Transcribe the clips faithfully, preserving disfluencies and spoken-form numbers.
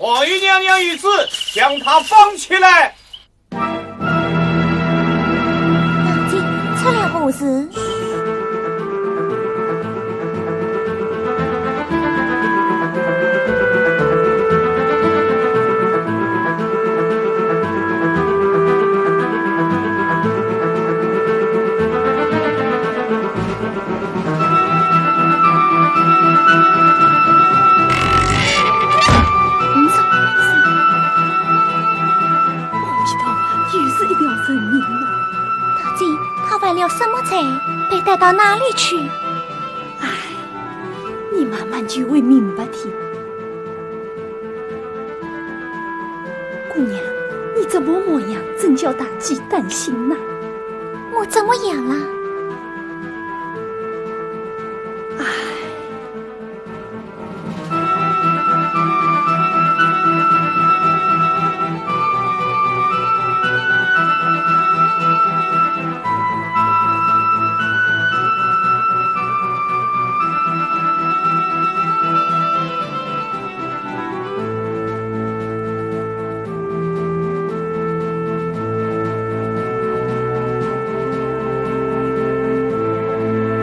王爷娘娘有旨，将她绑起来。大姐，出了何事？ 嗯，是，是。我知道啊，又是一条人命啊。大姐，她犯了什么罪？被带到哪里去？唉，你慢慢就会明白的。姑娘，你这副模样，真叫大姐担心呐。我怎么样了？唉。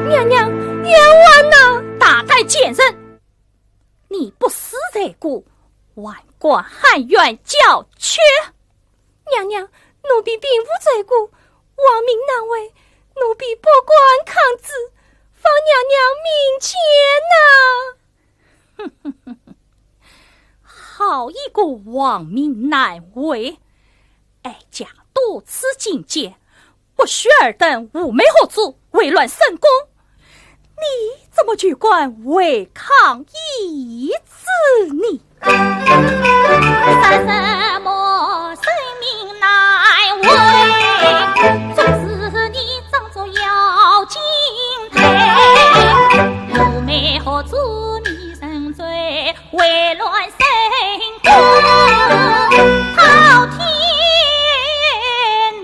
娘娘，冤枉呐！大胆贱人！你不死罪过，还敢含冤叫屈？娘娘，奴婢并无罪过，王命难违，奴婢不敢抗旨，望娘娘明鉴呐。 好一个王命难违！哀家多次进谏，不许尔等寤寐何处，扰乱圣宫。你怎么就敢违抗懿旨呢？说什么人命难违，总是你装作要进退，寤寐何处你沉醉， 扰乱圣宫，滔天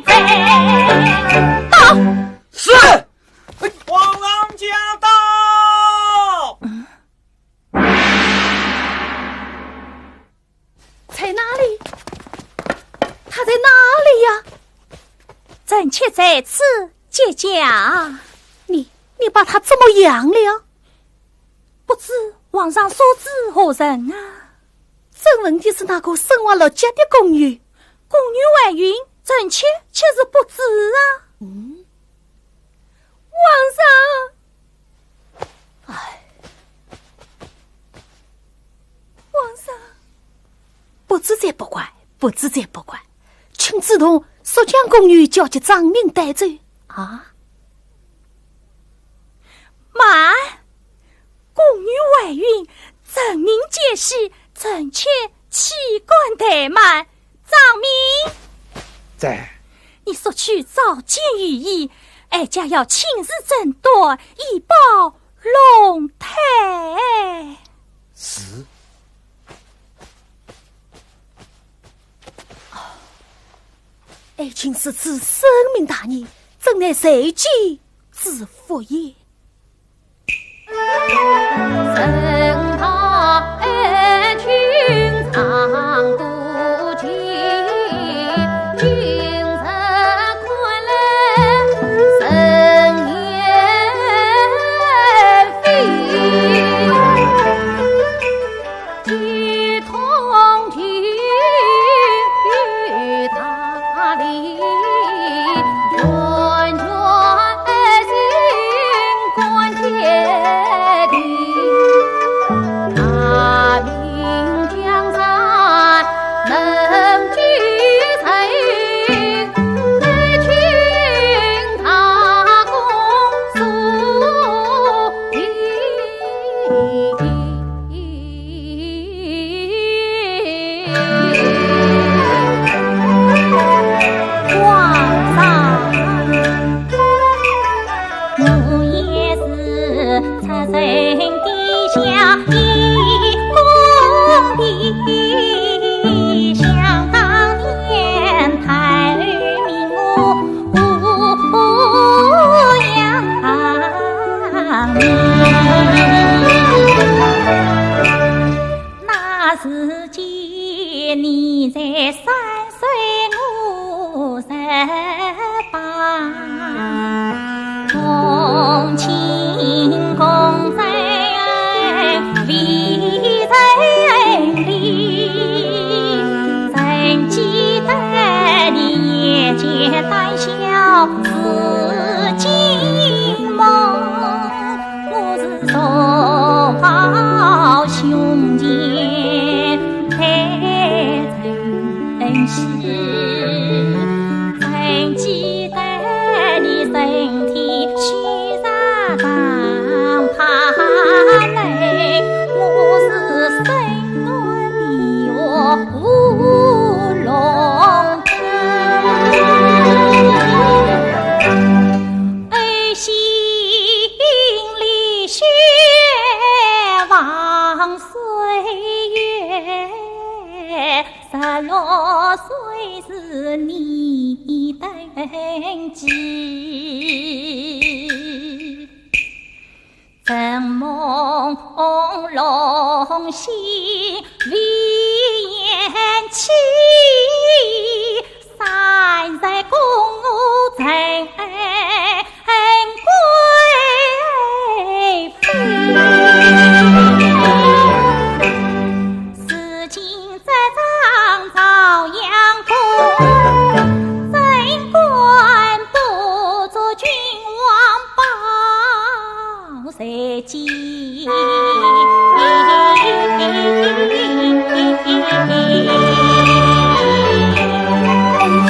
罪。到！是。皇上驾到！在哪里？她在哪里呀？ 臣妾在此接驾。你，你把她怎么样了？不知皇上所指何人啊？朕问的是那个身怀六甲的宫女。宫女怀孕，臣妾却是不知啊。嗯？皇上！唉。皇上！不知则不怪，不知则不怪。 请自动速将宫女交给张明带走。啊？慢！宫女怀孕，臣命见喜，臣妾岂敢怠慢。张明！在。你速去召见御医，哀家要亲自诊断，以保龙胎。是。 爱卿如此深明大义，真乃社稷之福也。你在山水我在旁，同情共在为人里，怎记得你眼前带笑似惊梦。 我是受报胸前太曾惜，怎记得你身体虚弱当怕累，我是身暖你我无龙。 心里向往岁月，十六岁时你登基。承蒙龙心未言弃，三日公我曾 恩贵妃。如今这张朝阳宫，怎敢不做君王宝瑞金？爱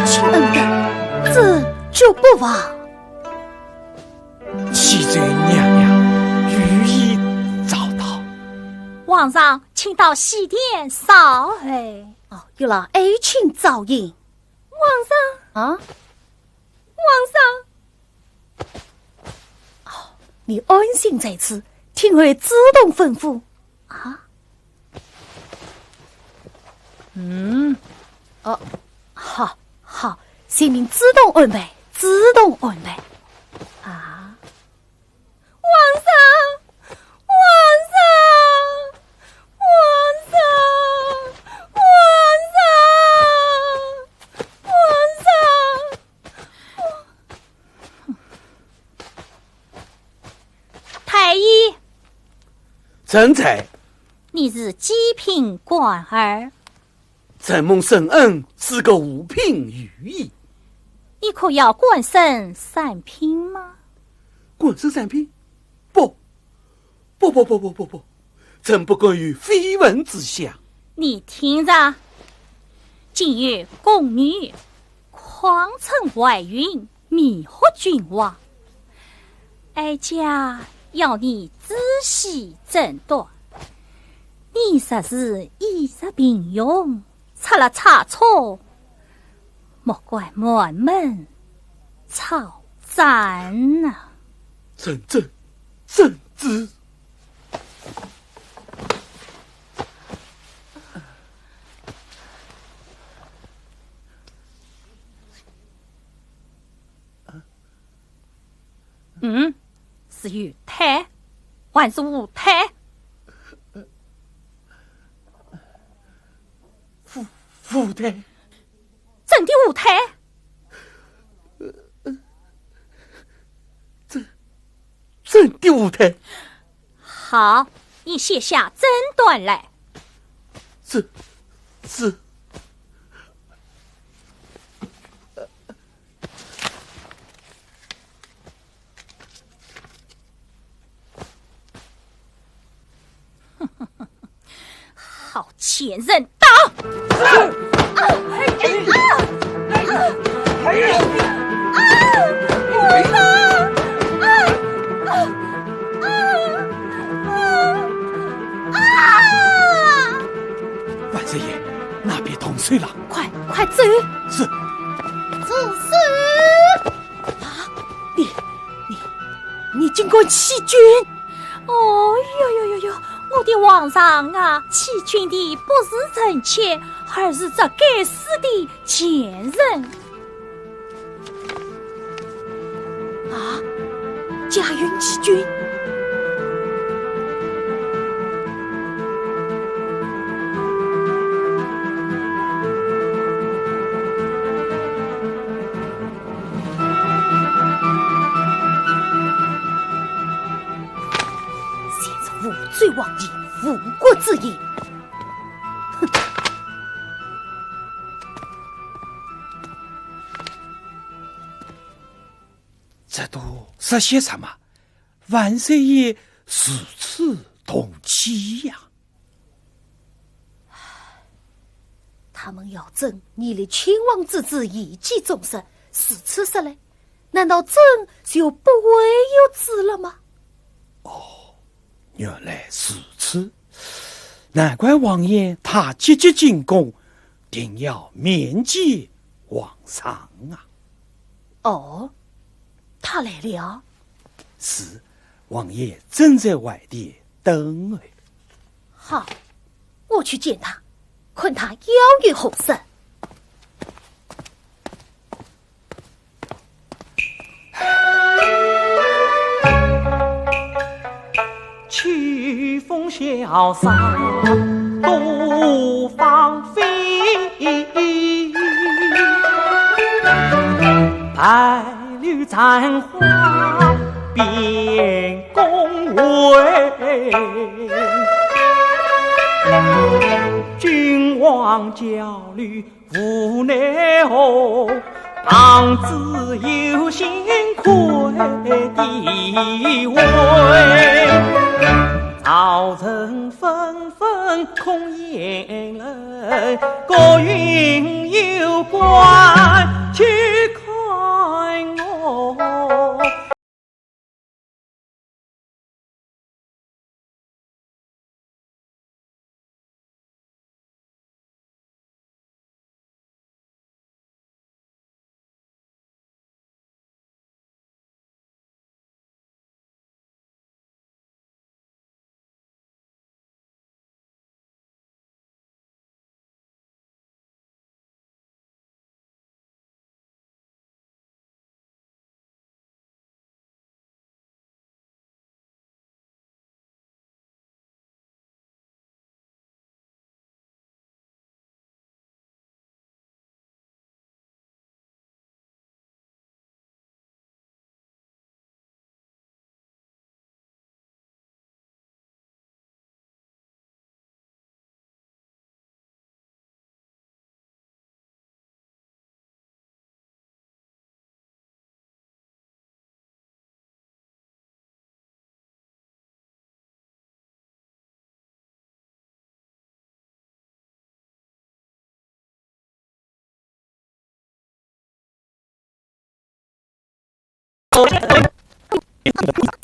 卿恩德，这就不忘。 启奏娘娘，御医早到。皇上，请到喜殿稍候。哦，有劳爱卿照应。皇上。啊？皇上。哦，你安心在此，听候子栋吩咐。啊？ 嗯，哦，好，好，随命子栋安排，子栋安排。啊？皇上，皇上，皇上，皇上，皇上。太医。臣在。你是几品官儿？ 承蒙圣恩，是个五品御医。你可要官升三品吗？官升三品？不，不，不，不，不，不，不，臣不敢有非分之想。你听着，今有宫女，诓称怀孕， 迷惑君王。哀家要你仔细诊断，你若是医治平庸，出了差错，莫怪满门抄斩呐！朕，朕，朕知。 嗯，是有胎还是无胎？无，无胎。真的无胎？真，真的无胎。 好，你写下诊断来。这，这，好贱人，打！ 万岁爷，那边动手了。快，快走！是。住手！啊，你，你，你竟敢欺君！哦哟哟哟哟，我的皇上啊，欺君的不是臣妾，而是这该死的贱人。 啊，嘉云欺君。这都说些什么？万岁爷如此动气呀！他们要朕，你立亲王之子，以及众神，如此说来，难道朕就不会有子了吗？哦，原来如此，难怪王爷他急急进宫，定要面见皇上啊。哦，他来了？是，王爷正在外殿等候。好，我去见他，看他要有何事。 秋风萧瑟，东方飞。白露残花，边宫回。君王教女 无奈何，旁子有心愧的回。朝臣纷纷空言冷，各云有官去看我。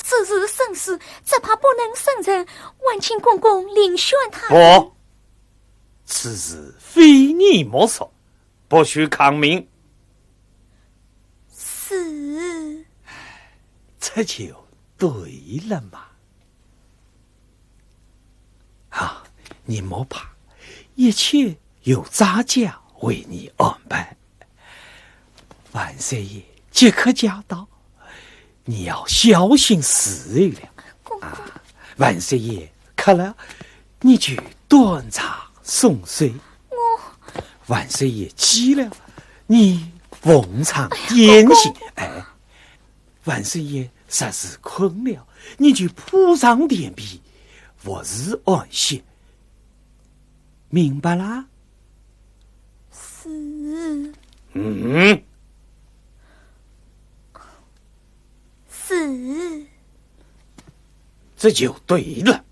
此事生死，只怕不能胜任，还请公公另选他人。不，此事非你莫属，不许抗命。是。这就对了嘛。 啊，你莫怕，一切有家家为你安排。万岁爷即刻驾到，你要小心伺候了。公公。啊，万岁爷渴了，你就端茶送水。我。万岁爷急了，你奉茶点心。哎呀，公公。哎， 万岁爷若是困了，你就铺上垫被，服侍安歇。明白啦？是。嗯。是。这就对了。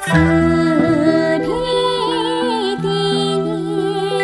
自闭的眼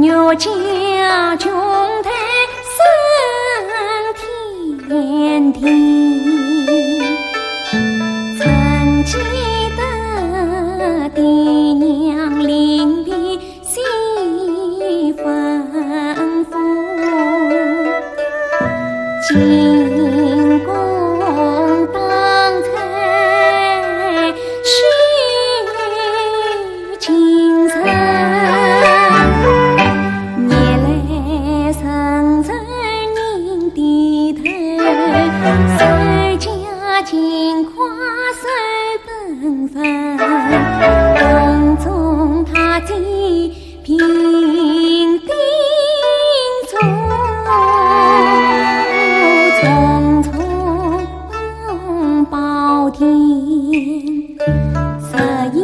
玉甲琼台升天庭，曾记得爹娘临别 西吩咐，进宫当差许京城，原来人人认得头，手驾金匡手 本分，宫中太监平定中，重重宝殿，十一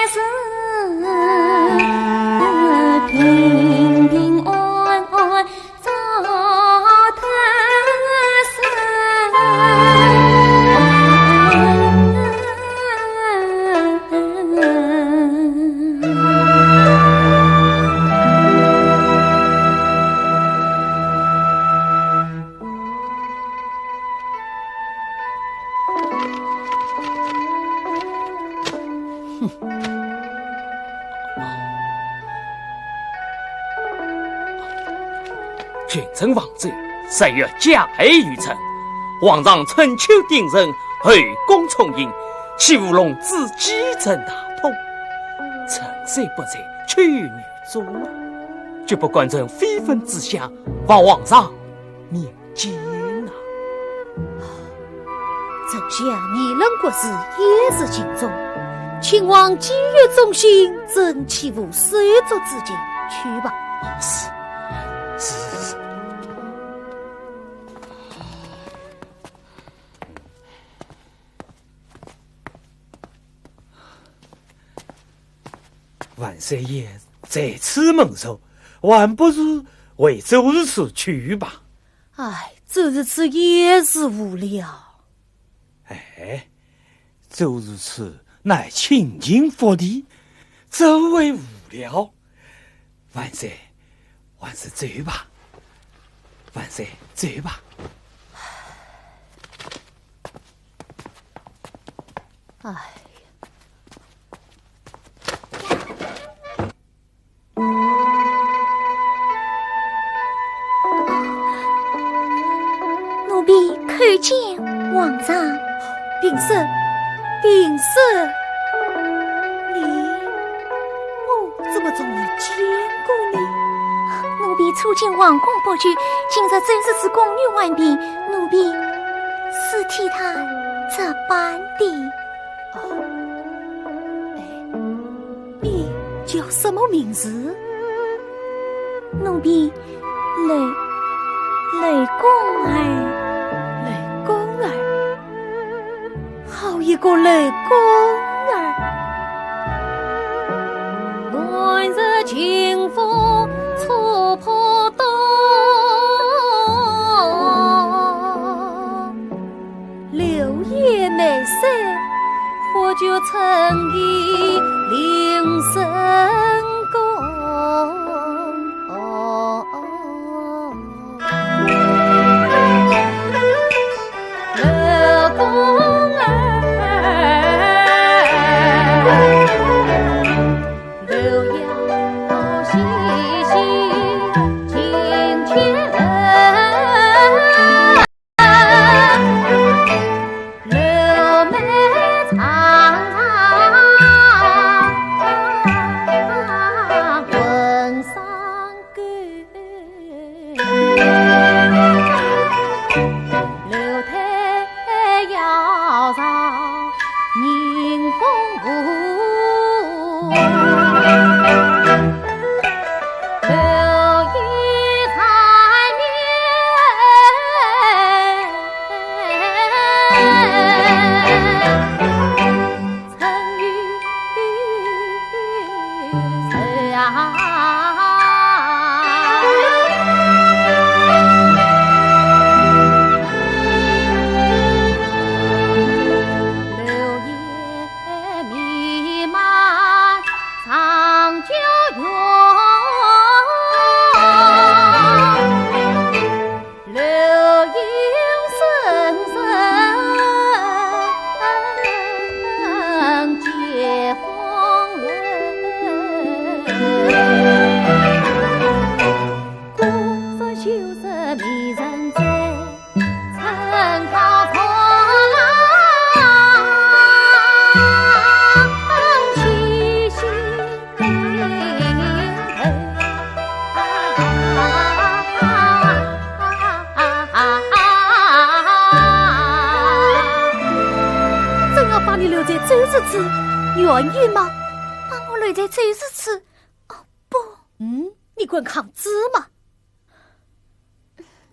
生，今日明我 群臣王奏，十月甲午辰，皇上春秋鼎盛，后宫充盈，岂无龙子继承大统？臣虽不在，却有女中啊，绝不敢存非分之想，望皇上 面见啊。丞相议论国事，言说情衷，请王既有忠心，朕岂无手足之情？去吧。是，是，是。 万岁爷在此门首，还不如回周御赐去吧。唉，周御赐也是无聊。哎，周御赐乃卿卿府第，怎会无聊？ 万岁，万岁走吧，万岁走吧。哎呀，奴婢叩见皇上。平身，平身。你，我怎么从未见过你？奴婢初见皇宫不久，今日周御赐宫女完毕，奴婢是替她值班的。哦，哎，你叫什么名字？奴婢 雷，雷公儿。雷公儿，好一个雷公儿！乱石金佛触破刀。 柳叶眉梢，火绝尘埃临深宫。日子，愿意吗？把我留在周氏处？哦，不。嗯，你敢抗旨吗？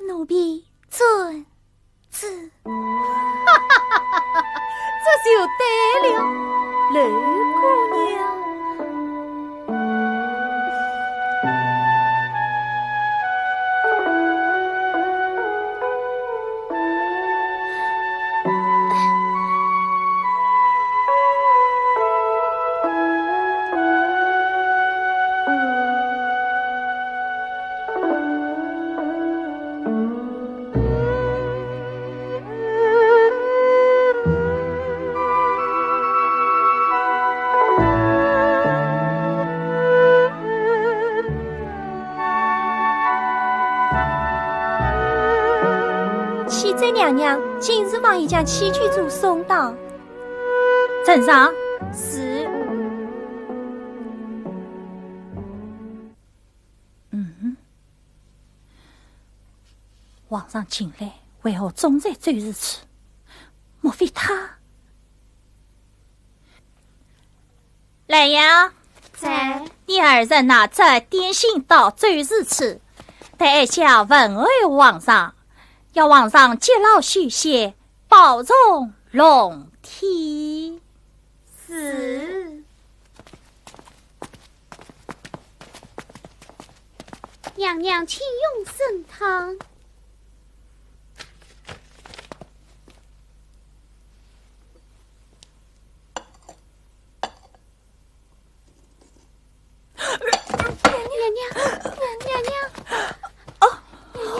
奴婢遵旨。这就对了，刘姑娘。 启奏娘娘，金氏房已将起居桌送到。呈上。是。嗯，皇上近来为何总在周氏处？莫非他？ 兰阳。在。你二人拿着点心到周氏处，待下问候皇上，要皇上节劳休息，保重龙体。是。娘娘请用参汤。 娘娘，娘娘，哦，娘娘。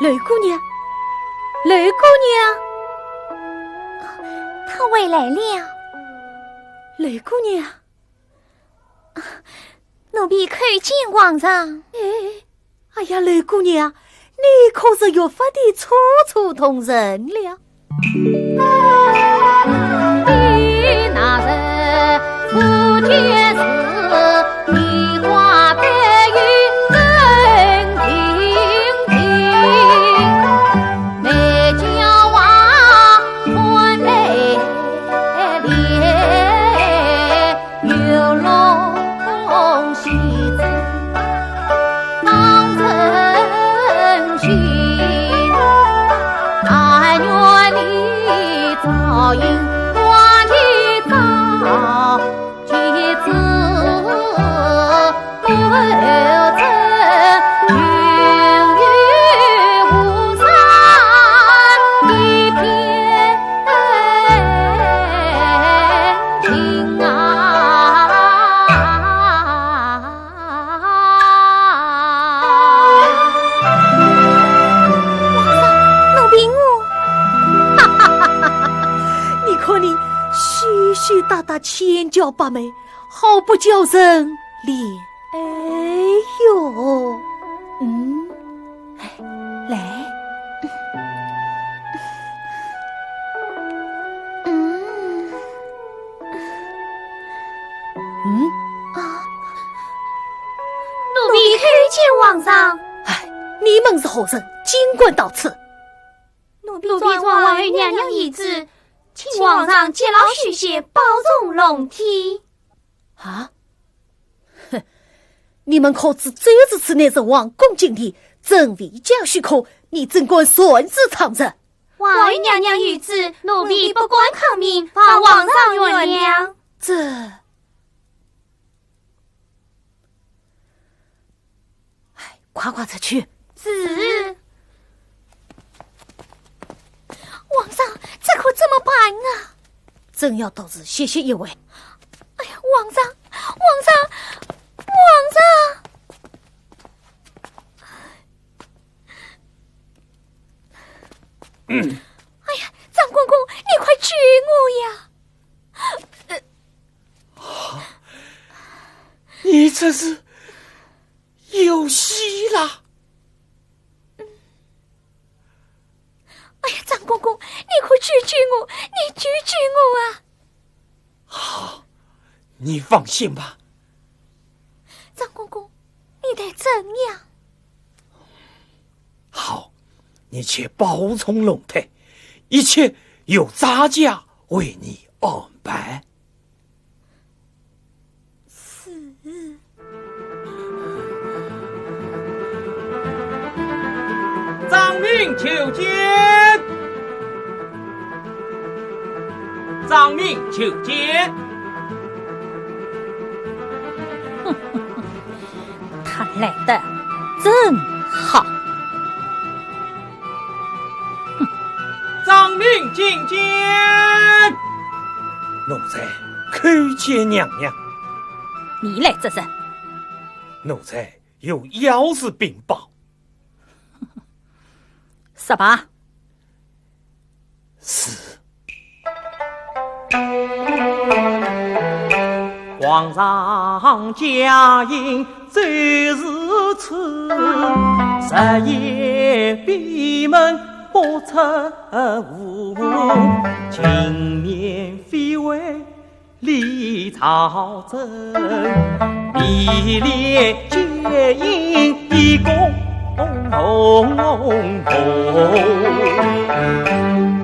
柳姑娘，柳姑娘，她回来了。柳姑娘，奴婢叩见皇上。哎，哎呀，柳姑娘，你可是越发的楚楚动人了。皇上，奴婢我。你看你羞羞答答，千娇百媚，好不叫人怜。哎呦，嗯，哎，来。嗯。嗯？啊，奴婢叩见皇上。哎，你们是何人？竟敢到此？奴婢转皇后娘娘懿旨，请皇上节劳许仙，保重龙体。啊？哼，你们可知周御史内侍王恭进殿，正未经许可，你怎敢擅自闯入？皇后娘娘懿旨，奴婢不敢抗命，望皇上原谅。这，哎，快快出去。是。皇上，这可怎么办啊？正要多时歇息一会。哎呀，皇上，皇上，皇上！哎呀，张公公，你快救我呀！你这是有喜啦？哎呀，张公公，你快救救我，你救救我啊！好，你放心吧。张公公，你待怎样？好，你且保重龙体，一切有咱家为你安排。 是。张敏求见。张敏求见。他来得正好。张敏觐见。奴才叩见娘娘。你来作甚？奴才有要事禀报。说吧。是。皇上驾临奏事处，实言闭门出无情面非为李朝臣，迷恋皆因一个红红红。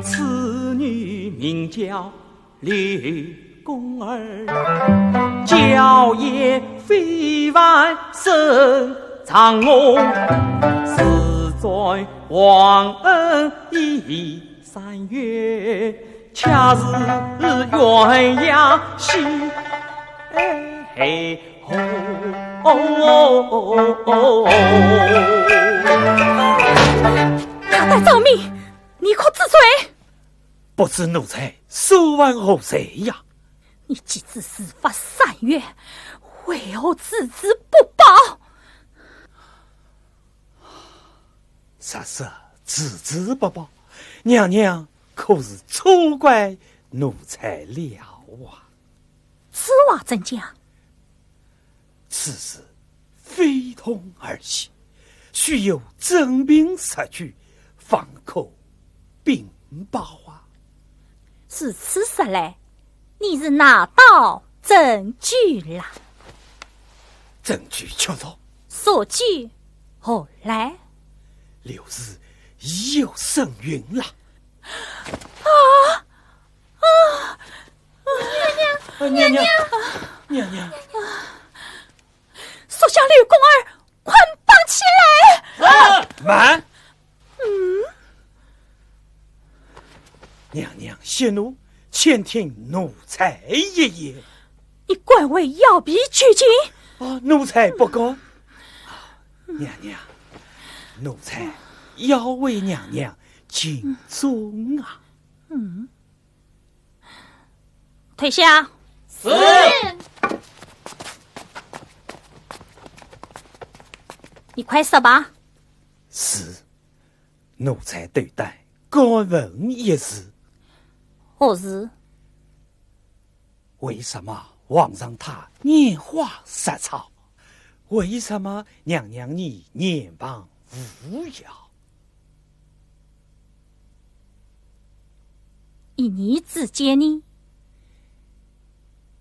此女名叫刘宫儿，娇艳非凡胜张龙，自在皇恩已三月，恰似鸳鸯戏。哎嘿吼，哦哦哦哦。大胆张明，你可知罪？不知奴才所犯何罪呀？你既知事发三月，为何置之不报？ 实则置之不报，娘娘可是错怪奴才了啊。此话怎讲？此事非同儿戏，须有真凭实据，方可 禀报啊。如此说来，你是拿到证据啦？证据确凿。所据何来？刘氏已有身孕了。啊！啊！娘娘，娘娘，娘娘，速将刘宫儿捆绑起来！慢！ 嗯？娘娘息怒，且听奴才一言。你敢为姚婢求情？啊，奴才不敢。啊，娘娘，奴才要为娘娘尽忠啊。嗯。退下。是。你快说吧。是。 奴才斗胆敢问一事。何事？为什么皇上他拈花惹草？为什么娘娘你脸庞无恙？依你之见呢？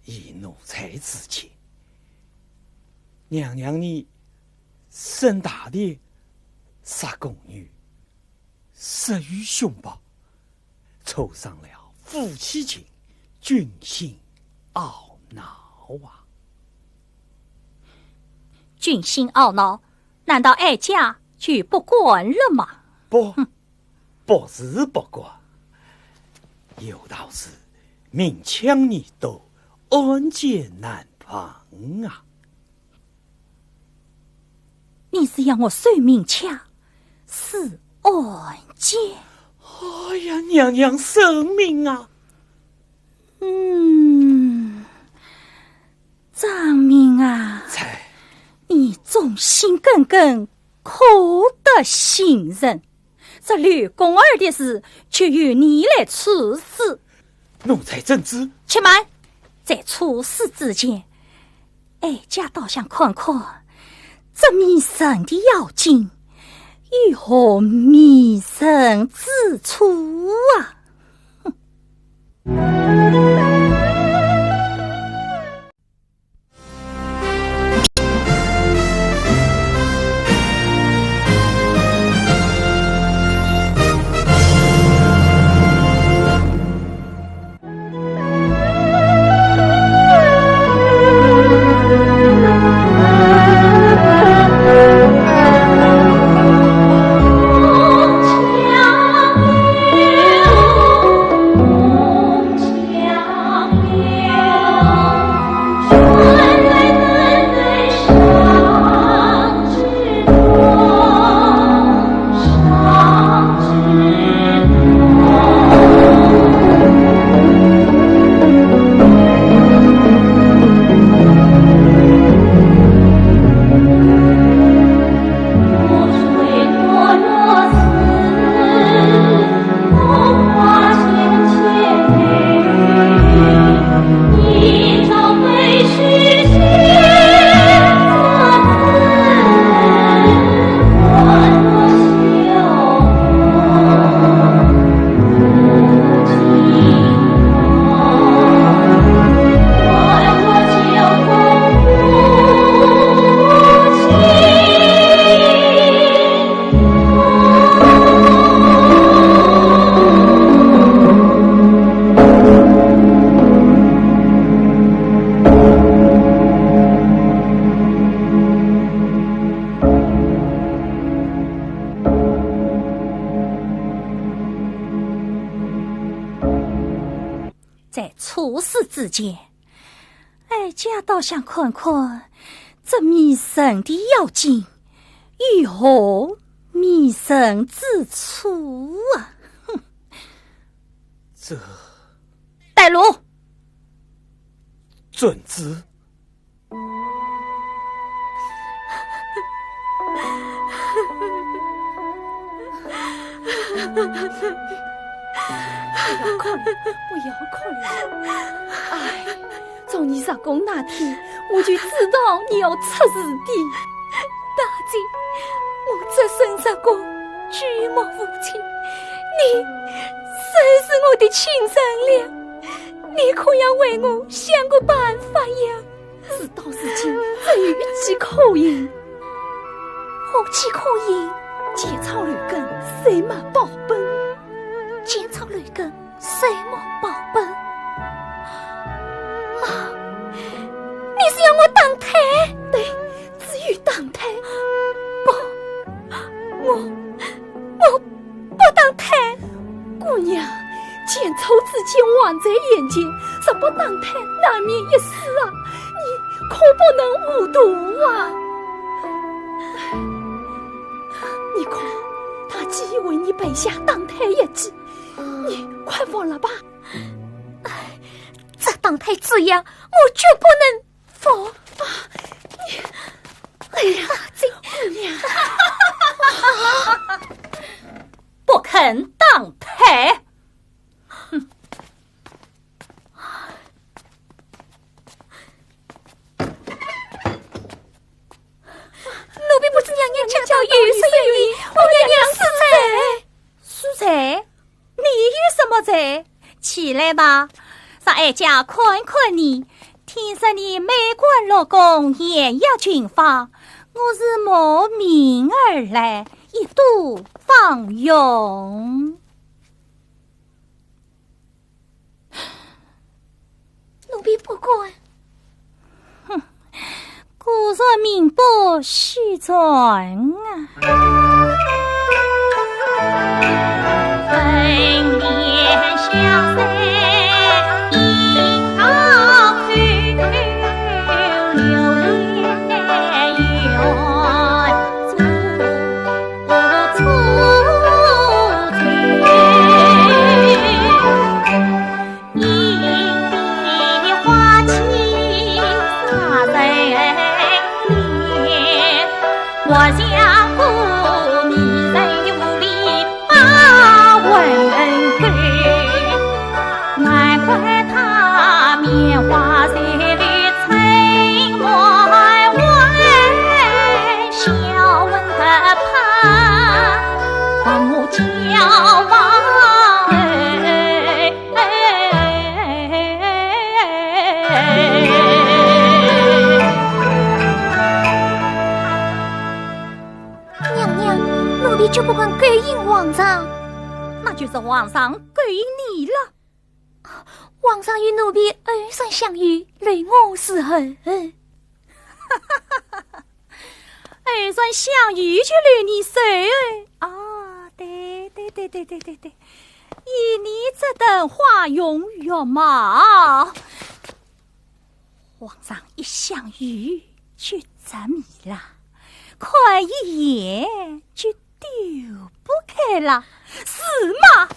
依奴才之见，娘娘你身大殿，杀宫女， 失于凶暴，触伤了夫妻情，君心懊恼啊。君心懊恼，难道哀家就不敢了吗？不，不是不敢。有道是，明枪易躲，暗箭难防啊。 你是要我收明枪，施暗箭？哎呀，娘娘圣明啊！嗯，张明啊，在。你忠心耿耿，可得信任。 这刘宫儿的事，就由你来处置。奴才遵旨。且慢，在处置之前，哀家倒想看看，这迷人的妖精，有何迷人之处啊？哼！土司之见，哀家倒想看看这迷人的妖精有何迷人之处啊！哼！这……带路！遵旨。 不要哭了，不要哭了。哎，做你叔公那天，我就知道你要出事的。大姐，我只身叔公，举目无亲，你算是我的亲人了，你可要为我想个办法呀！ 事到如今，只有一计可行。何计可行？剪草留根，收买宝本。剪草留根，收买宝本。啊，你是要我打胎？对，只有打胎。不，我，我 不打胎。姑娘，剪草之间，还在眼前，若不打胎，难免一死啊！你可不能糊涂啊！你看，大姐为你备下打胎药剂，你快服了吧。这打胎之药，我绝不能 服。啊，你……哎呀，大姐，姑娘，不肯打胎。哼！奴婢不知娘娘家道有失于你，我娘娘恕罪。恕罪？ 你有什么罪？起来吧，让哀家看看你。听说你每官六宫，年夜群访，我是慕名而来，一睹芳容。 奴婢不敢。哼，果然名不虚传啊。娘娘，奴婢绝不敢勾引皇上。那就是皇上勾引你了。 皇上与奴婢偶然相遇，留我受候。偶然相遇就留你受候？啊，对对对对对对对，以你这等花容月貌，皇上一相遇就着迷了，看一眼就 丢不开了，是吗？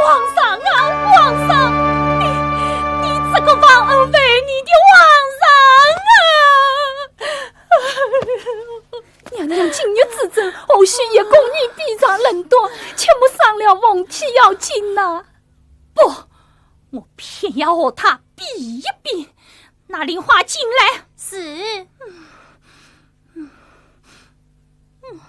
皇上啊，皇上，你，你这个忘恩负义的皇上啊！ 娘娘今日之政，后续也供你比上冷冻，切莫伤了凤体要紧呐。不，我偏要和她比一比。拿梨花进来。是。嗯，嗯，嗯。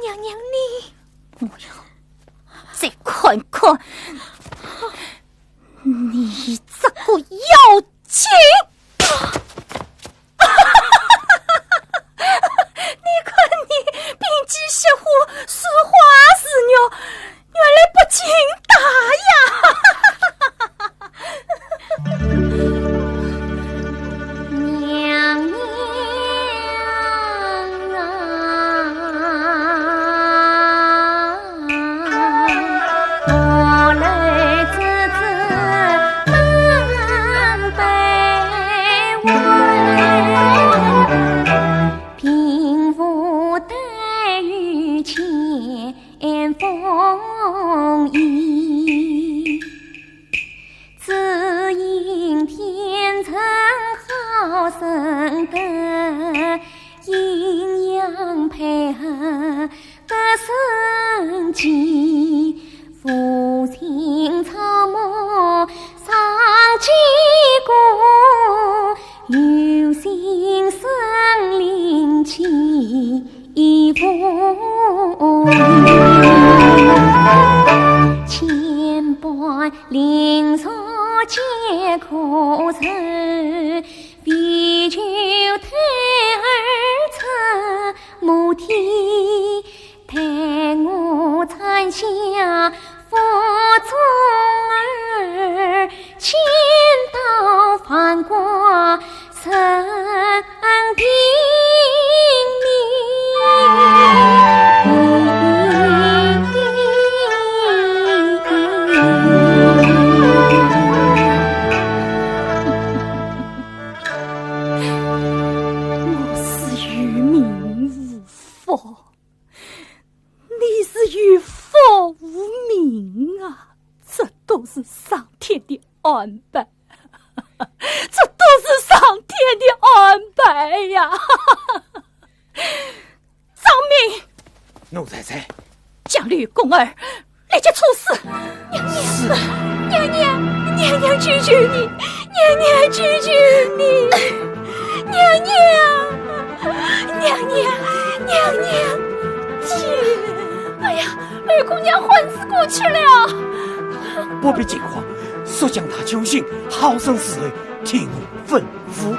娘娘你，我要再看看你这个妖精！你看你病急失火，似花似玉，原来不经打呀！娘娘啊，我来姊姊半杯温，平复得于千 风雨，只因天成好生得阴阳配合得神奇，无心草木上几个，有心森林起 一步，千般灵草皆可成，唯求胎儿出母体，待我产下腹中儿，千道繁华 任凭你。我是有名无福，你是有福无名啊！这都是上天的安排。 这都是上天的安排呀！张明，奴才在。将吕公儿立即处死。娘娘，是。娘娘，娘娘求求你，娘娘求求你，娘娘，娘娘，娘娘，天！哎呀，吕姑娘昏死过去了。不必惊慌，速将她酒醒，好生侍候，听我吩 咐。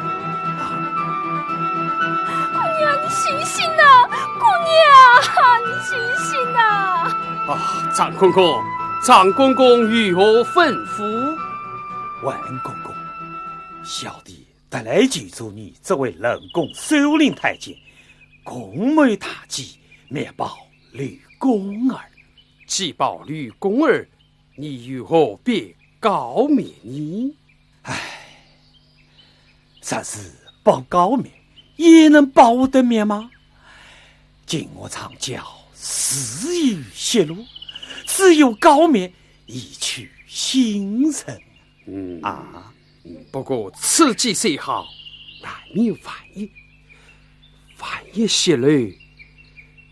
姑娘，你醒醒呐！姑娘，你醒醒呐！啊，张公公，张公公有何吩咐？万公公，小弟特来求助你这位冷宫守令太监，共谋大计，密报吕公儿。既报吕公儿， 你又何必告密呢？唉，若是报告密，也能报得密吗？金屋藏娇，自有泄露，只有告密，以取信臣。嗯。啊。不过此计虽好，难免万一，万一泄露，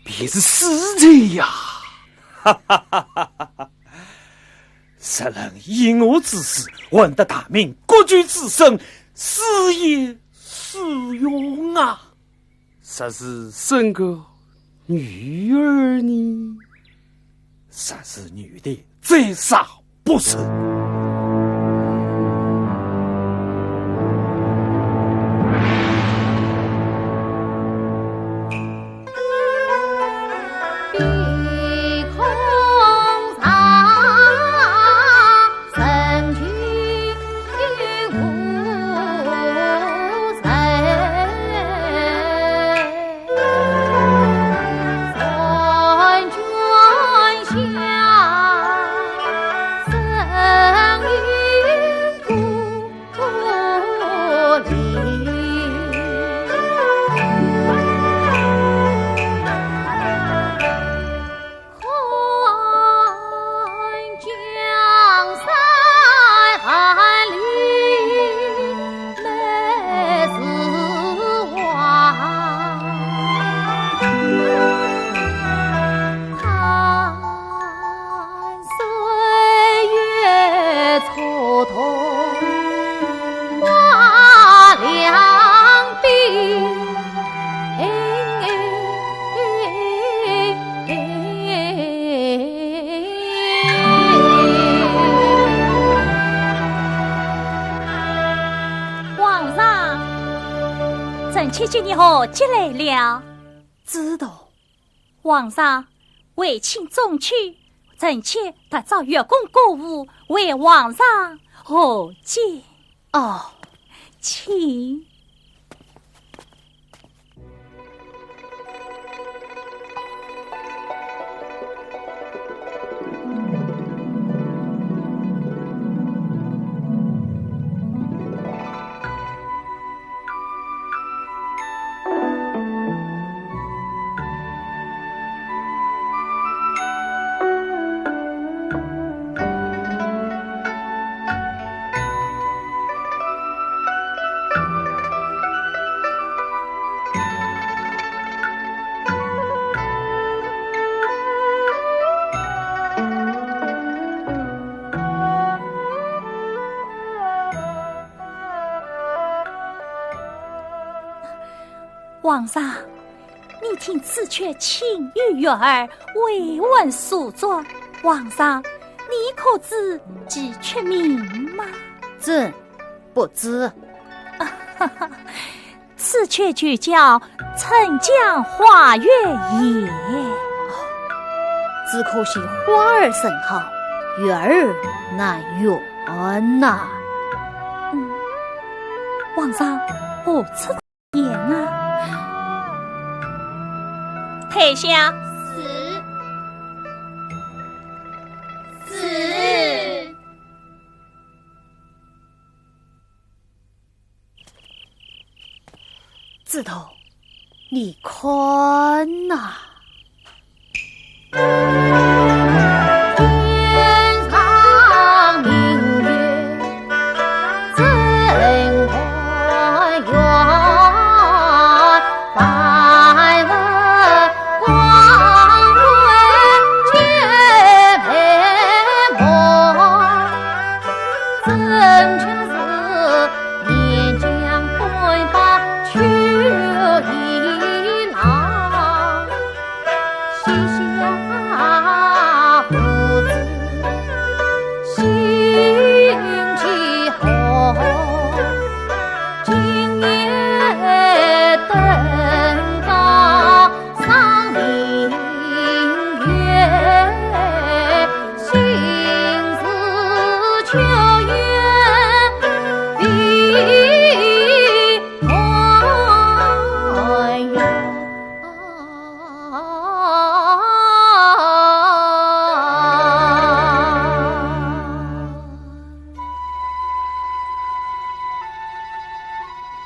便是死罪呀。哈哈哈哈哈！ 实梗以我之师，换得大明国舅之身，死也是荣啊。若是生个女儿呢？若是女的，再杀不赦。 皇上，臣妾接你何急来了？知道。 皇上，回请中去，臣妾特召月宫歌舞，为皇上贺酒。哦，请。 皇上，你听此曲清幽悦耳，委婉婉转。皇上，你可知其曲名吗？朕不知。此曲就叫《春江花月夜》。只可惜花儿甚好，月儿难圆呐。嗯，皇上，何出 言啊。退下。是。是。子头，你看呐。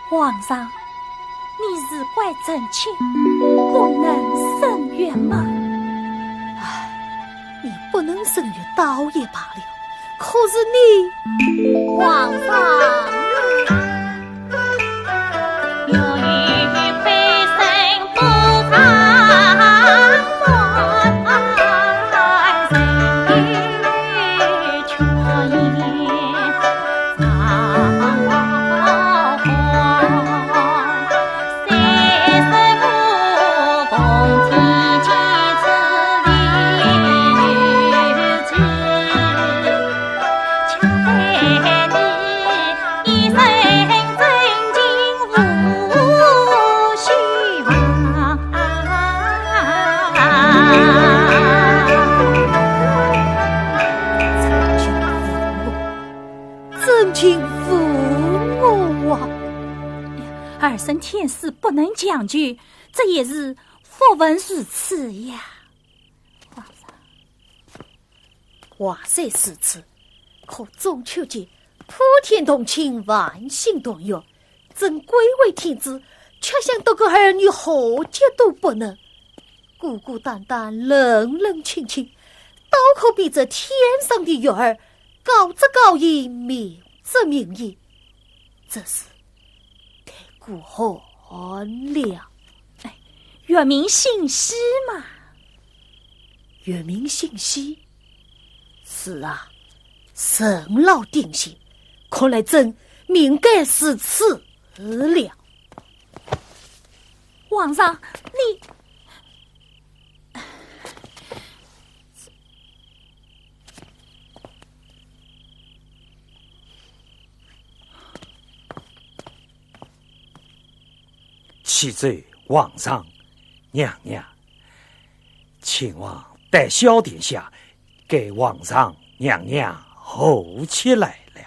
皇上，你是怪臣妾不能伸冤吗？唉，你不能伸冤倒也罢了，可是你……皇上。真情负我啊！儿孙天赐不能强求，这也是福分如此呀。话虽如此，可中秋节普天同庆，万姓团圆，朕贵为天子，却想夺个儿女和解都不能。孤孤单单，冷冷清清，倒可比这天上的月儿，高则高音，明则明音，真是太孤寒了。哎，月明星稀嘛。月明星稀？是啊，人老定心，看来朕命该如此了。皇上，你……启奏皇上、娘娘， 亲王带小殿下给皇上、娘娘候起来了。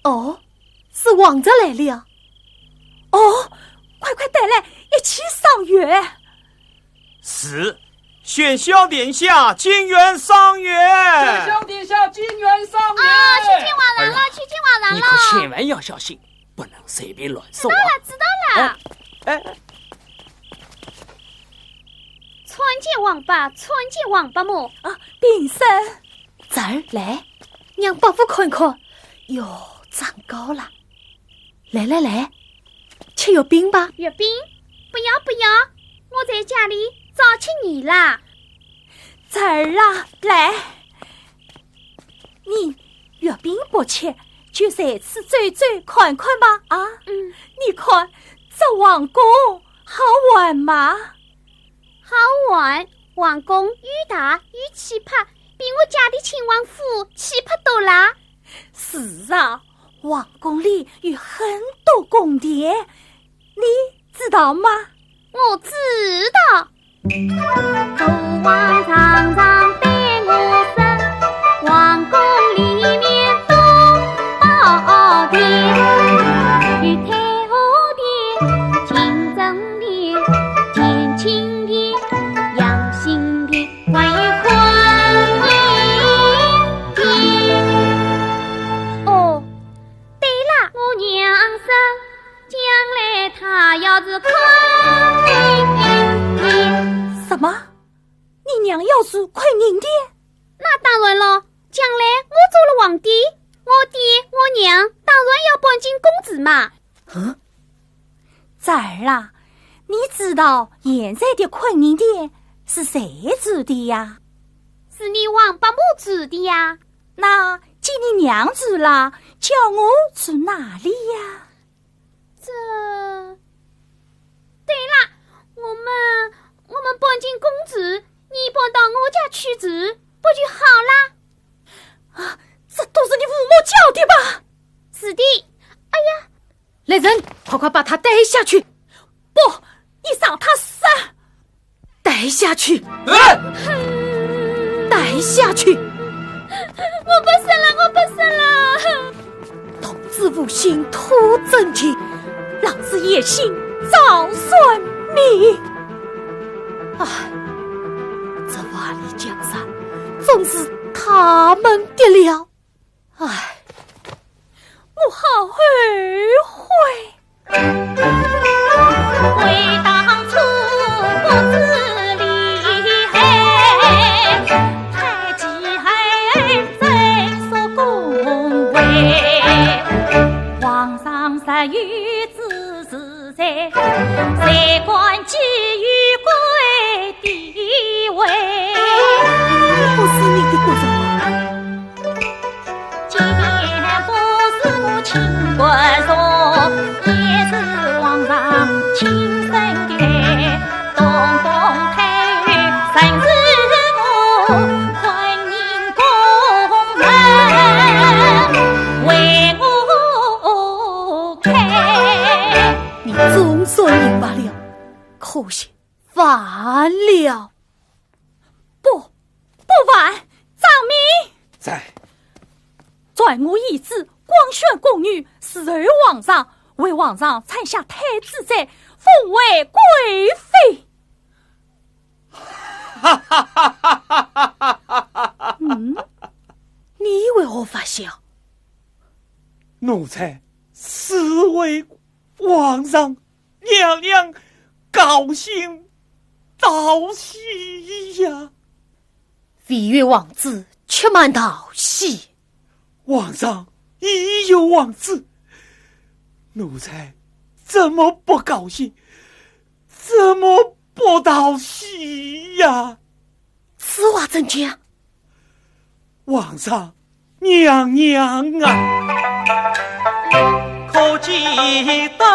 哦，是皇上来了。哦，快快带来，一起赏月。是，宣小殿下进园赏月。宣小殿下进园赏月。啊，启亲王来了，哎呀，启亲王来了。你可千万要小心，不能随便乱说啊。知道了，知道了。哎，哎， 参见王伯，参见王伯母。啊，平身。侄儿，来，让伯父看看。哟，长高了。来来来，吃月饼吧。月饼？不要不要，我在家里早吃年了。侄儿啊，来。 你月饼不吃，就在此走走看看吧，啊？嗯。你看，这皇宫好玩吗？好玩，皇宫又大又气派，比我家的亲王府气派多啦。是啊，皇宫里有很多宫殿，你知道吗？我知道。 大王常常对我说，皇宫里面多宝殿，有太后殿、勤政殿、乾清殿、养心殿，还有坤宁殿。哦，对了，我娘说，将来她要是坤宁殿。什么？ 你娘要住坤宁殿？那当然咯，将来我做了皇帝，我爹我娘当然要搬进宫住嘛。嗯？侄儿啊，你知道现在的坤宁殿是谁住的呀？是你王伯母住的呀。那既你娘住了，叫我住哪里呀？ 这……对了，我们，我们搬进宫住，你搬到我家去住，不就好啦？啊，这都是你父母教的吧？是的。哎呀，来人，快快把她带下去！不，你让她死！ 带下去！哎！带下去！我不说了，我不说了。童子无心吐真情，狼子野心遭算命。唉，这万里江山总是他们的了。 唉，我好后悔。不是你的国丈吗？你总算明白了，可惜晚了。不，不晚，张明。在。传我懿旨，广宣宫女侍候皇上，为皇上产下太子妃，封为贵妃。嗯，你为何发笑？奴才是为皇上娘娘高兴道喜呀。唯有皇子却蛮道喜。皇上已有皇子，奴才怎么不高兴？怎么不道喜呀？此话怎讲？皇上娘娘啊！可记得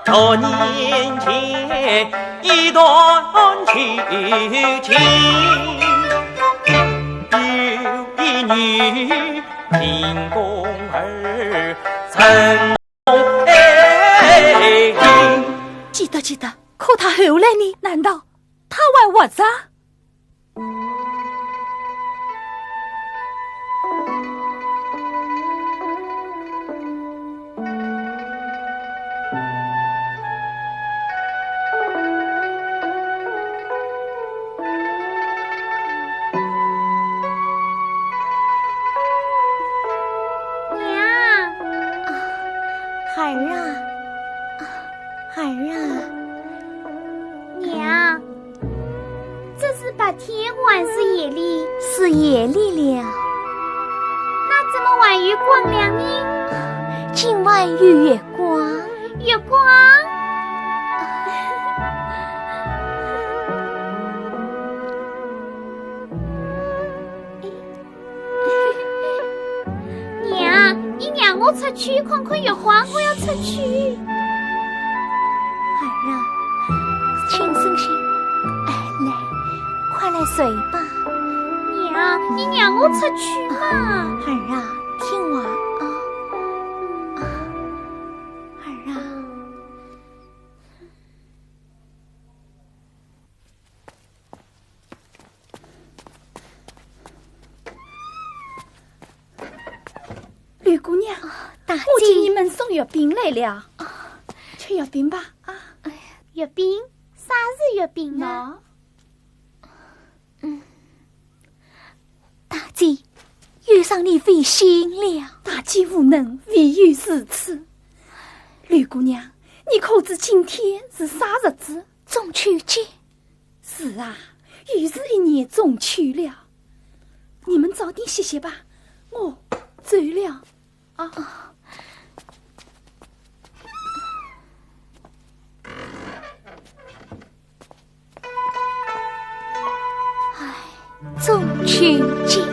多年前一段旧情，有一女进宫儿，曾爱情。记得，记得，可她后来呢？难道她还活着？ 娘。啊，孩儿啊，啊，孩儿啊。娘，这是白天还是夜里？是夜里了。那怎么还有光亮呢？今晚有月光。月光？ 娘，你让我出去看看月光，我要出去。孩儿啊，轻声些。哎，来，快来睡吧。娘，你让我出去嘛。孩儿啊，听话啊。啊，孩儿啊。 绿姑娘，啊，大姐。我给你们送月饼来了。啊。吃月饼吧，啊。哎呀，月饼？啥是月饼啊？喏。嗯。大姐，又让你费心了。大姐无能，唯有如此。绿姑娘，你可知今天是啥日子？中秋节。 是啊，又是一年中秋了。你们早点歇歇吧，我走了。啊。唉，中秋节。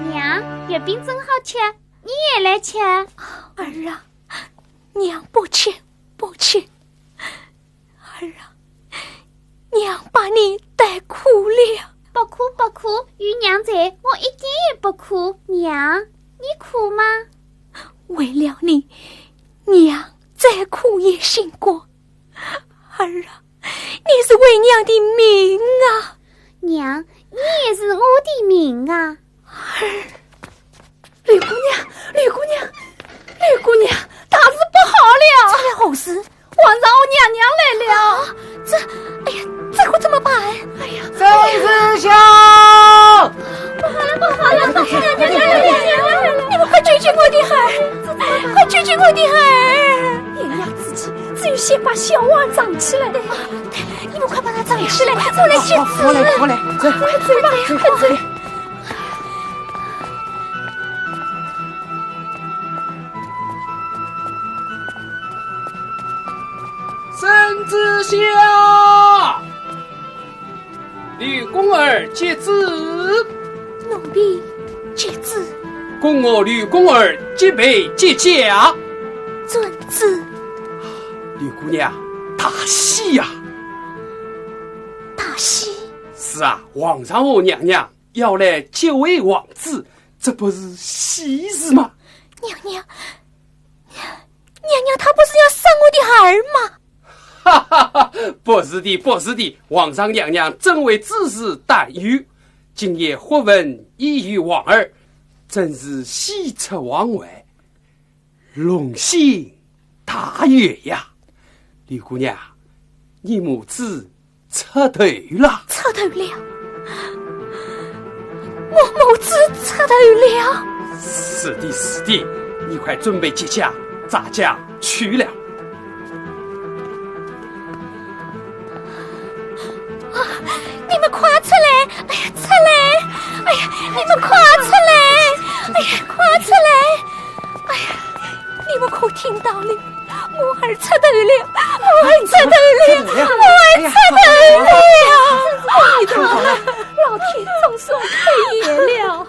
娘，月饼真好吃，你也来吃。儿啊，娘不去，不去。儿啊，娘把你带苦了。不哭不哭，有娘在，我一点也不哭。娘，你哭吗？为了你，娘再苦也心甘。儿啊，你是为娘的命啊。娘，你也是我的命啊。儿。绿姑娘，绿姑娘，绿姑娘，大事不好了！出了何事？皇上和娘娘来了。啊，这，哎呀，这可怎么办？哎呀，沈子香！不好了，不好了，不好了，娘娘来了，娘娘来了！你们快救救我的儿！快救救我的儿！言语之间，只有先把小王藏起来。对，你们快把他藏起来，我来接旨。好，我来，我来，走。快走吧，快走。沈子香！绿宫儿接旨。奴婢接旨。恭贺绿宫儿吉配吉家。遵旨。绿姑娘，大喜呀！大喜？是啊，皇上和娘娘要来接回王子，这不是喜事吗？娘娘，娘娘她不是要杀我的儿吗？哈哈哈，不是的，不是的，皇上娘娘真为此事担忧，今夜忽闻已有王儿，真是喜出望外，龙心大悦呀。绿姑娘，你母子出头了。出头了？我母子出头了？是的，是的，你快准备吉祥，咱家去了。啊，你们快出来！哎呀，出来！哎呀，你们快出来！哎呀，快出来！哎呀，你们可听到了？ 我儿出头了，我儿出头了，我儿出头了！哎呀，老天总算开眼了。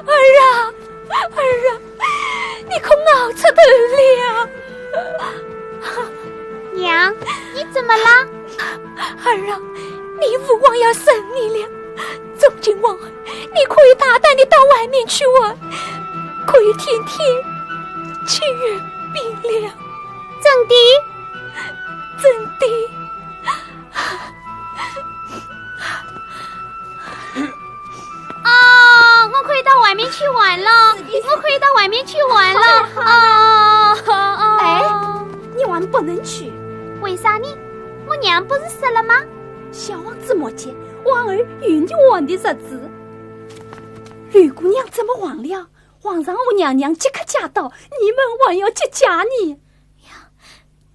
儿啊，儿啊，你可熬出头了。娘，你怎么了？儿啊，你父王要审你了。从今往后，你可以大胆地到外面去玩，可以天天去月饼了。 真的？真的。啊，我可以到外面去玩了，我可以到外面去玩了。啊，啊。哎，你还不能去。为啥呢？我娘不是说了吗？小王子没见，王儿有你玩的日子。绿姑娘怎么忘了？ 皇上和娘娘即刻驾到，你们还要接驾呢。呀，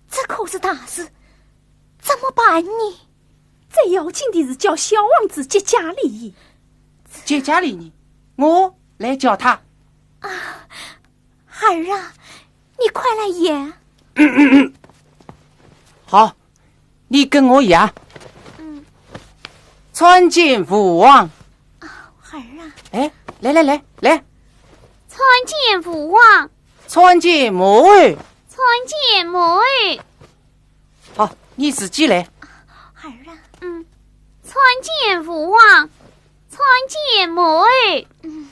这可是大事，怎么办呢？最要紧的是叫小王子接驾哩。接驾哩呢？我来叫他。啊，儿啊，你快来呀。好， 你跟我一样。嗯。参见父王。啊，儿啊。哎，来来来来。参见父王。参见母后。参见母后。好，你自己来。儿啊。嗯。参见父王。参见母后。嗯。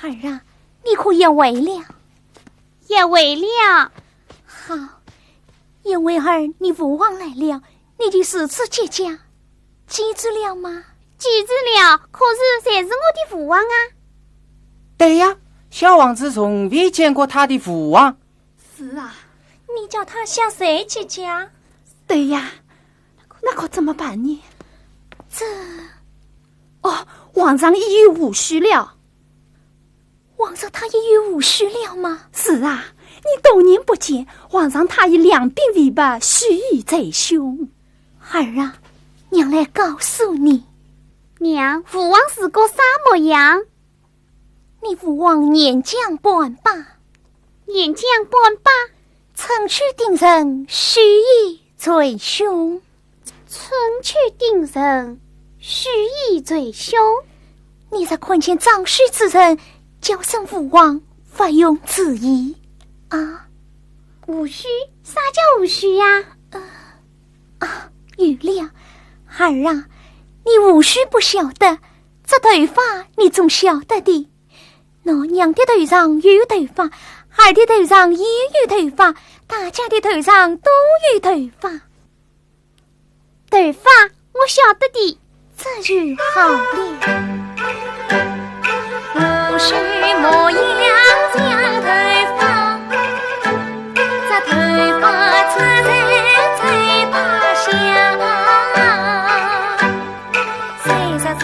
儿啊，你可要会了？ 也会了。好，因为儿你父王来了，你就如此接驾，记住了吗？记住了，可是谁是我的父王啊？对呀，小王子从未见过他的父王。是啊，你叫他向谁接驾？对呀，那可怎么办呢？这……哦，皇上已有胡须了。 皇上他已有胡须了吗？是啊，你多年不见，皇上他已两鬓微白，须已最凶。儿啊，娘来告诉你。娘，父王是个啥模样？你父王年将半百。年将半百？春去定人，须已 最凶。春去定人，须已最凶。你若看见长须之人，叫声父王，勿用迟疑啊。胡须？啥叫胡须呀？呃，啊，有了，儿啊，你胡须不晓得，这头发你总晓得的。喏，娘的头上有头发，儿的头上也有头发，大家的头上都有头发。 头发，我晓得的，这就好了。胡须模样像头发，这头发插在嘴巴下。虽然是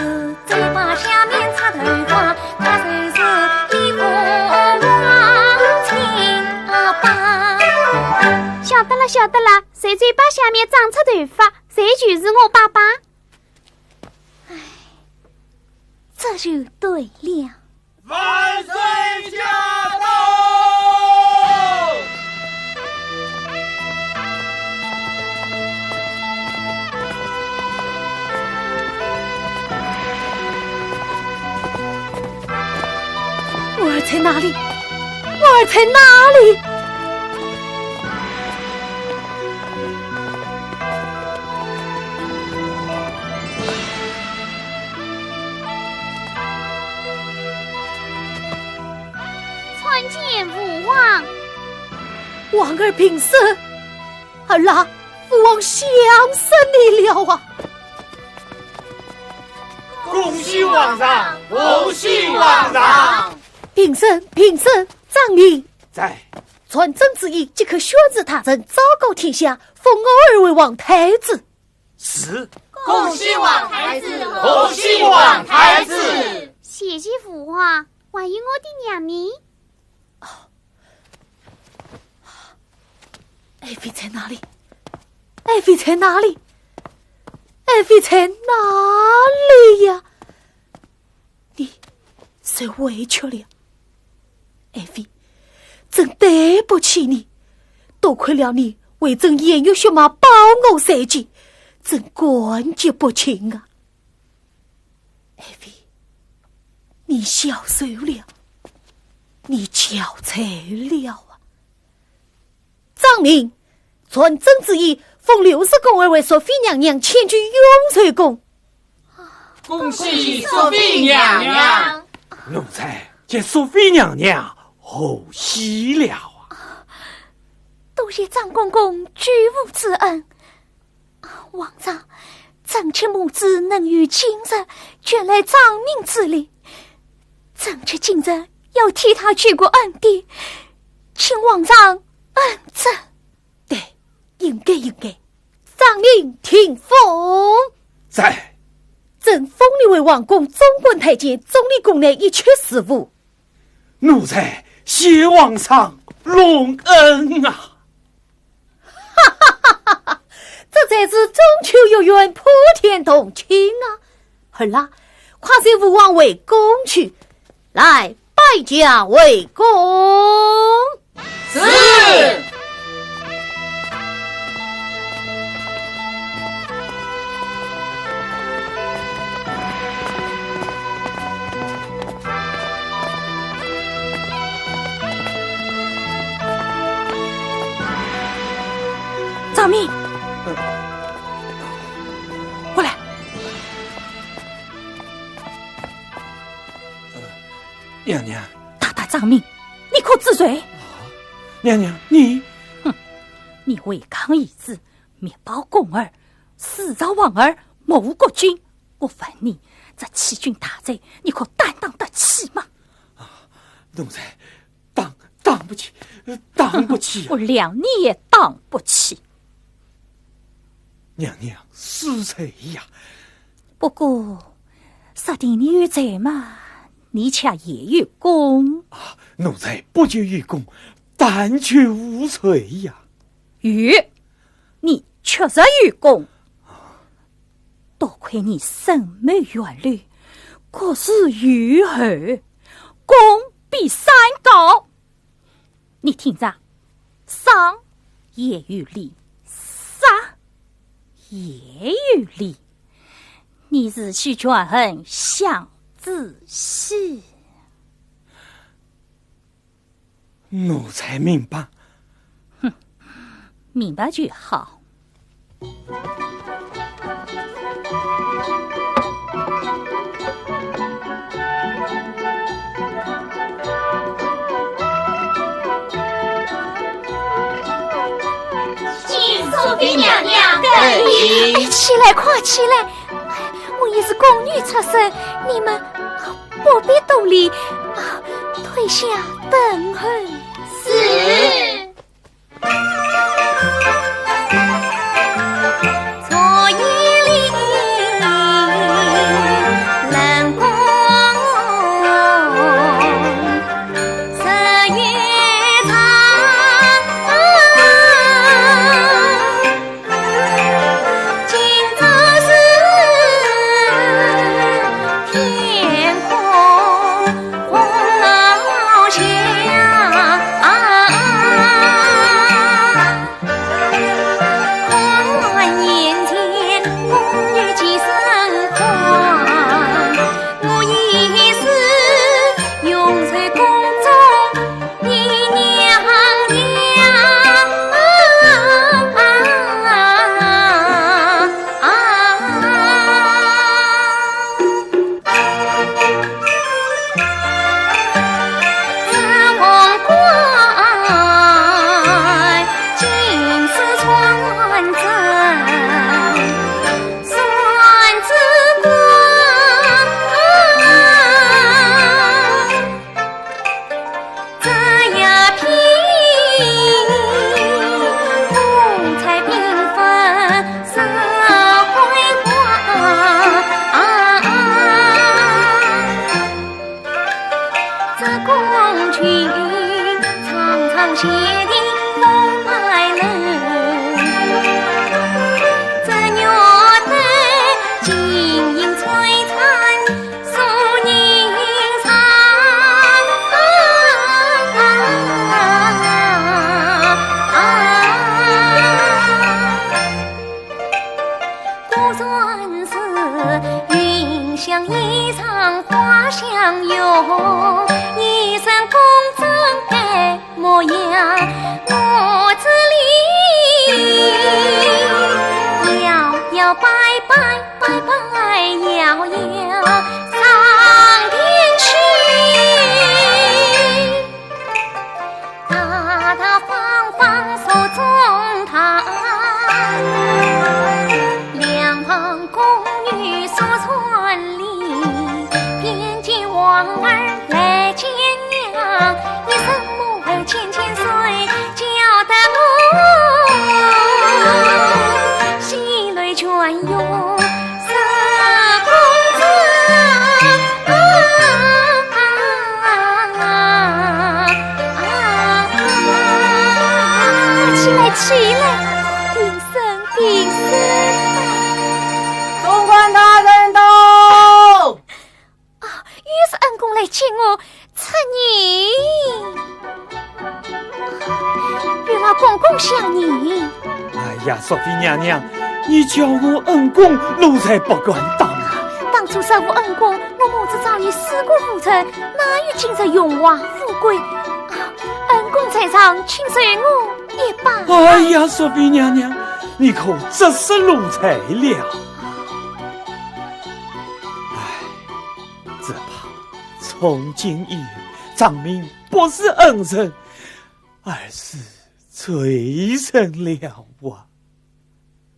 嘴巴下面插头发，它仍是一副忘情阿爸。晓得了，晓得了，谁嘴巴下面长出头发， 谁就是我爸爸。唉，这就对了。万岁驾到！我儿在哪里？我儿在哪里？ 参见父王。王儿平身。儿啊，父王想死你了啊！恭喜皇上，恭喜皇上！平身，平身，张明。在。传朕旨意，即刻宣旨大臣昭告天下，封我儿为皇太子。 是。恭喜皇太子，恭喜皇太子。谢谢父王，还有我的娘呢？爱妃在哪里？爱妃在哪里？爱妃在哪里呀？ 你受委屈了。爱妃，朕对不起你，多亏了你为朕偃月雪马，保我在即，朕感激不尽啊。爱妃，你消瘦了，你憔悴了啊。 张明，传朕旨意，封刘氏宫儿为淑妃娘娘，迁居永寿宫。恭喜淑妃娘娘！奴才给淑妃娘娘贺喜了啊！多谢张公公救父之恩。 皇上，臣妾母子能有今日，全赖张明之力。臣妾今日要替他救个恩典，请皇上恩准。对，应该，应该。张明听封。在。朕封你为皇宫总管太监，总理宫内一切事务。奴才谢皇上隆恩啊！ 这才是中秋月圆，普天同庆啊！儿啊，快随父王回宫去，来，摆驾回宫。是。张明，过来。娘娘。大胆张明，你可知罪？娘娘，你……哼，你违抗遗旨， 密报宫儿，私造皇儿，谋国君。我问你，这欺君大罪，你可担当得起吗？奴才担……担不起，担不起呀！我谅你也担不起。娘娘恕罪呀！不过，说定你有罪嘛，你却也有功。奴才不求有功，但求无罪呀。有， 你确实有功。多亏你深谋远虑，各事有后，功比山高。你听着，赏也有理，杀也有理。你自己权衡，想仔细。 奴才明白。哼，明白就好。请苏妃娘娘。哎，起来，快起来！我已是宫女出身，你们不必多礼，啊，退下等候。是。 起来，起来，平身，平身。总管大人到。啊，又是恩公来接我，出迎。月老公公相迎。哎呀，淑妃娘娘，你叫我恩公，奴才不敢当啊。当初若无恩公，我母子早已死过浮沉，哪有今日荣华富贵？啊，恩公在上，请受我一拜。哎呀，淑妃娘娘，你可折煞奴才了。唉，只怕从今以后，张明不是恩人，而是罪人了啊。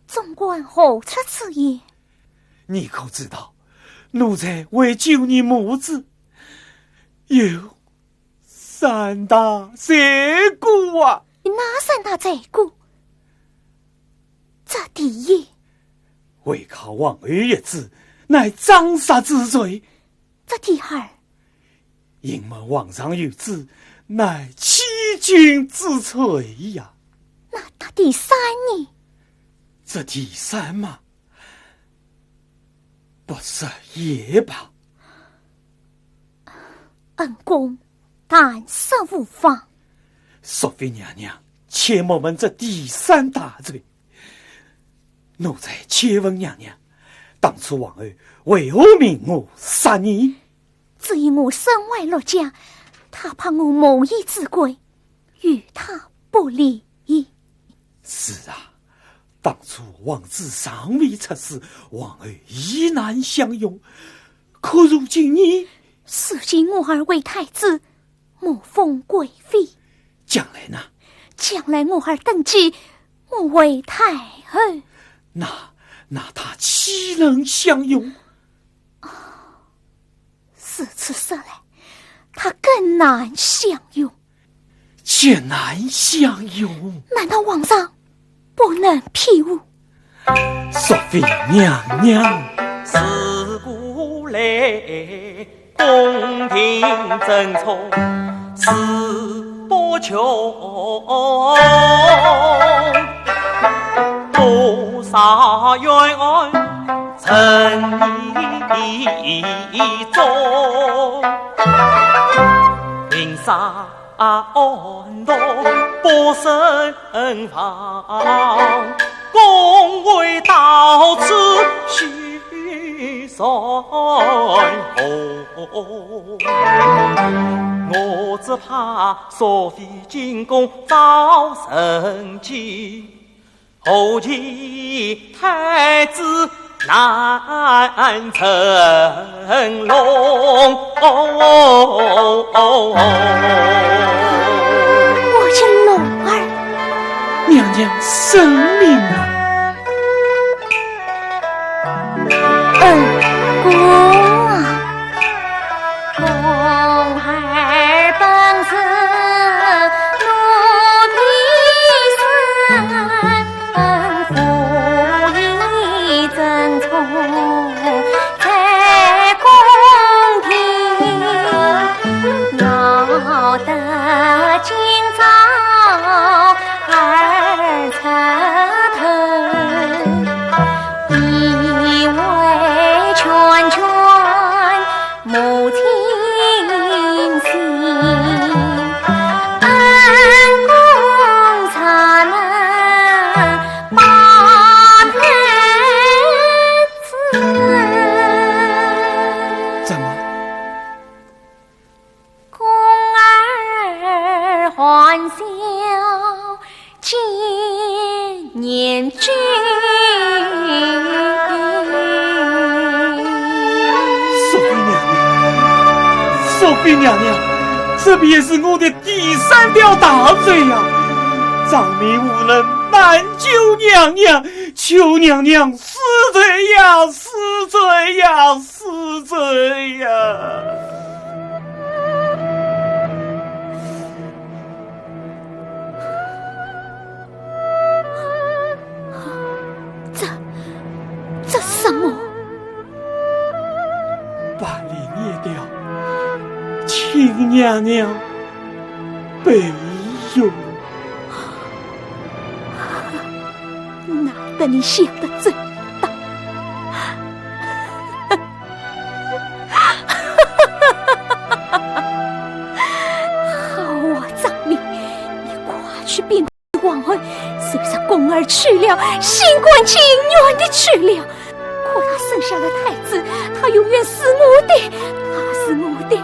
总管何出此言？你可知道，奴才为救你母子，有三大罪过啊！哪三大罪过？这第一，违抗皇后懿旨，乃枉杀之罪。这第二，隐瞒皇上懿旨，乃欺君之罪呀。那他第三呢？这第三嘛，不说也罢。恩公，但说无妨。淑妃娘娘，且莫问这第三大罪。奴才且问娘娘，当初皇后为何命我杀你？只因我身怀六甲，她怕我母仪之贵，与她不利。是啊，当初皇子尚未出世，皇后已难享用。可如今你……如今我儿为太子，母封贵妃。将来呢？将来我儿登基，我为太后。那，那她岂能享用？如此说来，她更难享用。 绝难享用。难道皇上不能庇护？淑妃娘娘。自古来，宫廷争宠是不穷，多少冤案沉迷中，明杀 啊，暗夺不胜防，宫闱到此须善后。我只怕淑妃进宫遭人忌， 后期太子难成龙。我家龙儿。娘娘圣明啊。恩公啊。 公儿本是奴婢身，父以争宠在宫廷，要得今朝儿出头，一味劝劝 母亲心，恩公才能报太子。怎么？宫儿还小， 见年君。淑妃娘娘，淑妃娘娘，这便是我的第三条大罪呀！长命无能，难救娘娘，求娘娘恕罪呀，恕罪呀，恕罪呀！ 这，这什么？把脸捏掉，请娘娘备用。难得你想得周到。 好啊，张敏，你快去禀皇后，说是宫儿去了，心甘情愿的去了。可她生下了太子，她永远是我的，她是我的